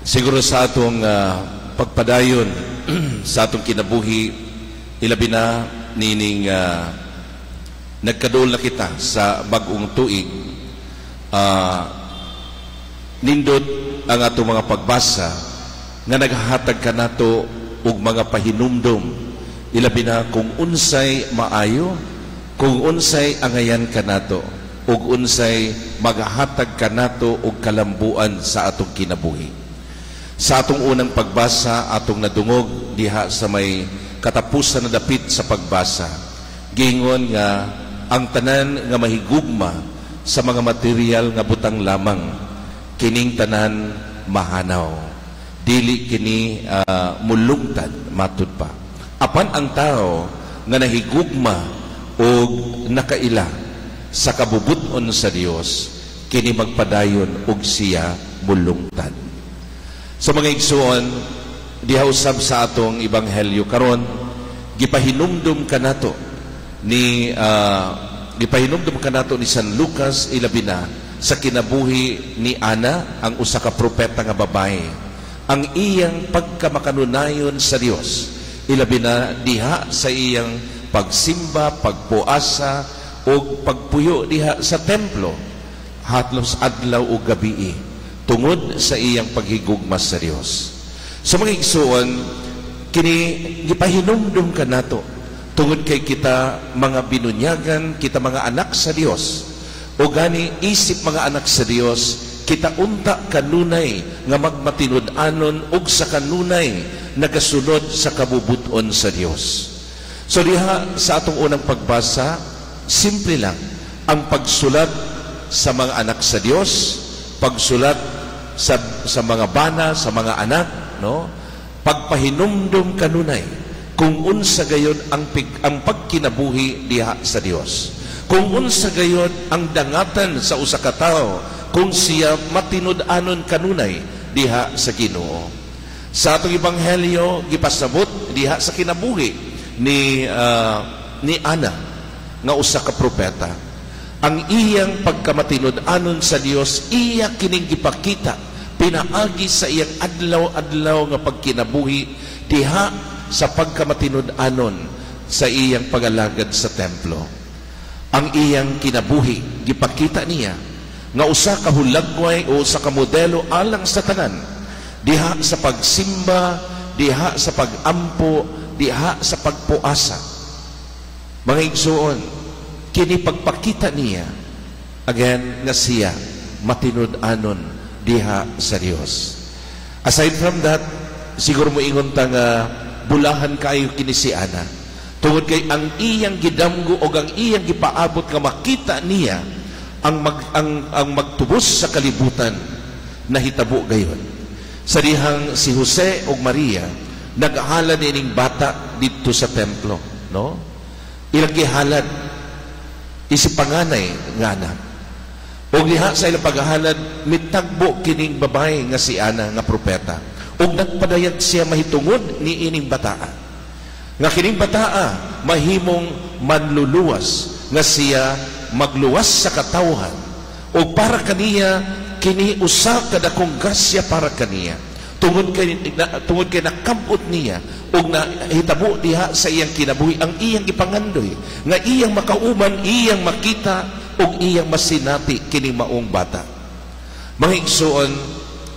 Siguro sa atong pagpadayon sa atong kinabuhi, ilabi na nining nagkaduol na kita sa bag-ong tuig, nindot ang atong mga pagbasa nga naghahatag kanato og mga pahinumdom, ilabi na kung unsay maayo, kung unsay angayan kanato ug unsay maghatag kanato og kalambuan sa atong kinabuhi. Sa atong unang pagbasa, atong nadungog diha sa may katapusan na dapit sa pagbasa, giingon nga ang tanan nga mahigugma sa mga material nga butang lamang, kining tanan mahanaw. Dili kini mulungtad matud pa. Apan ang tao nga nahigugma og nakaila sa kabubut-on sa Dios, kini magpadayon og siya mulungtad. Sa mga igsuon, diha usab sa atong ebanghelyo karon, gipahinumdum kanato ni San Lucas, ilabi na sa kinabuhi ni Ana, ang usa ka propeta nga babae, ang iyang pagkamakanunayon sa Dios, ilabi na diha sa iyang pagsimba, pagpuasa ug pagpuyo diha sa templo hatlos adlaw ug gabii tungod sa iyang paghigugma sa Dios. Sa mga igsuon, kini gipahinumdum kanato tungod kay kita mga binunyagan, kita mga anak sa Dios. O gani isip mga anak sa Dios, kita unta kanunay nga magmatinud-anon ug sa kanunay nagasunod sa kabubuton sa Dios. So diha sa atong unang pagbasa, simple lang ang pagsulat sa mga anak sa Dios, pagsulat sa mga bana, sa mga anak, no? Pagpahinumdum kanunay kung unsa gayon ang pagkinabuhi diha sa Dios. Kung unsa gayon ang dangatan sa usa ka tawo kung siya matinud-anon kanunay diha sa Ginoo. Sa atong ebanghelyo, gipasabot diha sa kinabuhi ni Ana nga usa ka propeta. Ang iyang pagkamatinud-anon sa Dios, iya kining gipakita pinaagi sa iyang adlaw-adlaw nga pagkinabuhi diha sa pagkamatinud-anon sa iyang pagalagad sa templo. Ang iyang kinabuhi gipakita niya nga usa ka hulagway o usa ka modelo alang sa tanan diha sa pagsimba, diha sa pagampo, diha sa pagpuasa. Mga igsuon, kini pagpakita niya again nga siya matinud-anon diha sa Dios. Aside from that, siguro mo ingon ta nga bulahan kaayo kini si Ana. Tungod kay ang iyang gidamgo o ang iyang gipaabot nga makita niya ang magtubos sa kalibutan nahitabo gayon. Sa dihang si Jose ug Maria naghalad ining bata didto sa templo, no? Ilang gihalad isip panganay nga anak. Ug diha sa ilang paghahalad, mitagbo kining babae nga si Ana nga propeta. Ug nagpadayag siya mahitungod ni ining bataa. Nga kining bataa mahimong manluluwas, nga siya magluwas sa katawhan. Ug para kaniya kini usa ka dakong grasya para kaniya. Tungod kay nakabot niya ug nahitabo diha sa iyang kinabuhi ang iyang gipangandoy nga iyang makauban, iyang makita ug iyang masinati kining maong bata. Mga igsuon,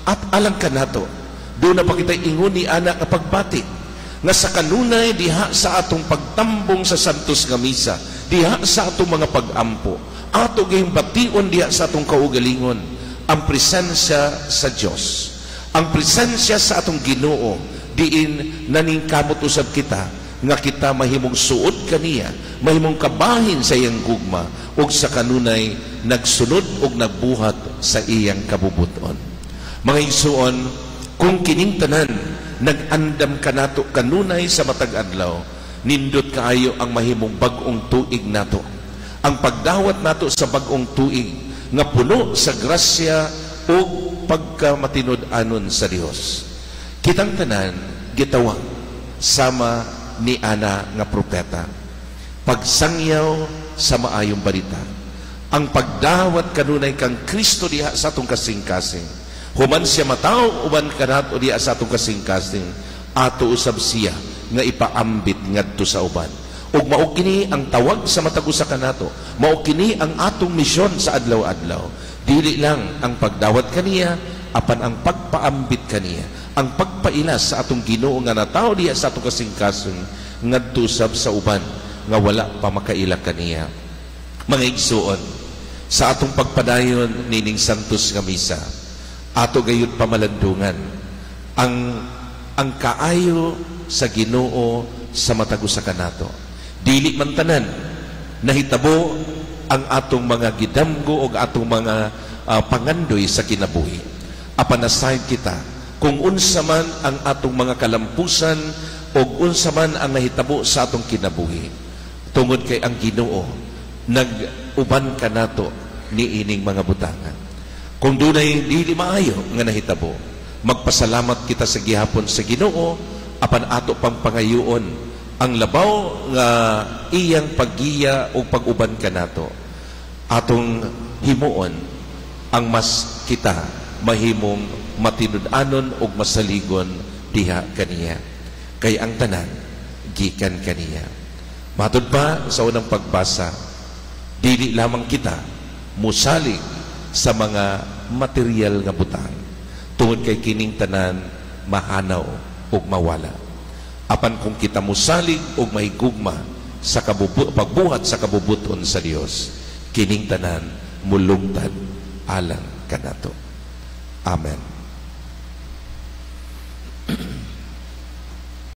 at alang kanato, duna pa kita ingon ni Ana nga pagbati nga sa kanunay diha sa atong pagtambong sa Santos nga Misa, diha sa atong mga pag-ampo, ato gayong bation diha sa atong kaugalingon ang presensya sa Dios, ang presensya sa atong Ginoo, diin naningkamot usab kita nga kita mahimong suod kaniya, mahimong kabahin sa iyang gugma ug sa kanunay nagsunod ug nagbuhat sa iyang kabubuton. Mga igsuon, kung kining tanan nag-andam kanato kanunay sa matag adlaw, nindot kaayo ang mahimong bag-ong tuig nato. Ang pagdawat nato sa bag-ong tuig nga puno sa grasya ug pagkamatinud-anon sa Dios. Kitang tanan gitawag sama ni Ana nga propeta. Pagsangyaw sa maayong balita. Ang pagdawat kanunay kang Kristo diha sa atong kasing-kasing. Human siya matawo uban kanato diha sa atong kasing-kasing, ato usab siya nga ipaambit ngadto sa uban. Ug mao kini ang tawag sa matag usa kanato. Mao kini ang atong misyon sa adlaw-adlaw. Dili lang ang pagdawat kaniya, apan ang pagpaambit kaniya, ang pagpaila sa atong Ginoo nga natawo diha sa atong kasing-kasing ngadto sab sa uban nga wala pa makaila kaniya. Mga igsuon, sa atong pagpadayon nining Santos nga Misa, ato gayud pamalandungan ang kaayo sa Ginoo sa matag usa kanato. Dili man tanan nahitabo ang atong mga gidamgo o atong mga pangandoy sa kinabuhi. Apan nasayod kita kung unsa man ang atong mga kalampusan o unsa man ang nahitabo sa atong kinabuhi. Tungod kay ang Ginoo nag-uban kanato niining mga butangan. Kung dunay dili maayo nga nahitabo, magpasalamat kita sa gihapon sa Ginoo, apan ato pang pangayoon ang labaw nga iyang paggiya o pag-uban kanato. Atong himuon ang mas kita mahimong matinud-anon ug masaligon diha kaniya. Kay ang tanan gikan kaniya. Matud pa sa unang pagbasa, dili lamang kita musalig sa mga material nga butang tungod kay kining tanan mahanaw ug mawala. Apan kung kita musalig ug mahigugma sa pagbuhat sa kabubuton sa Dios, kining tanan mulungtad alang kanato. Amen.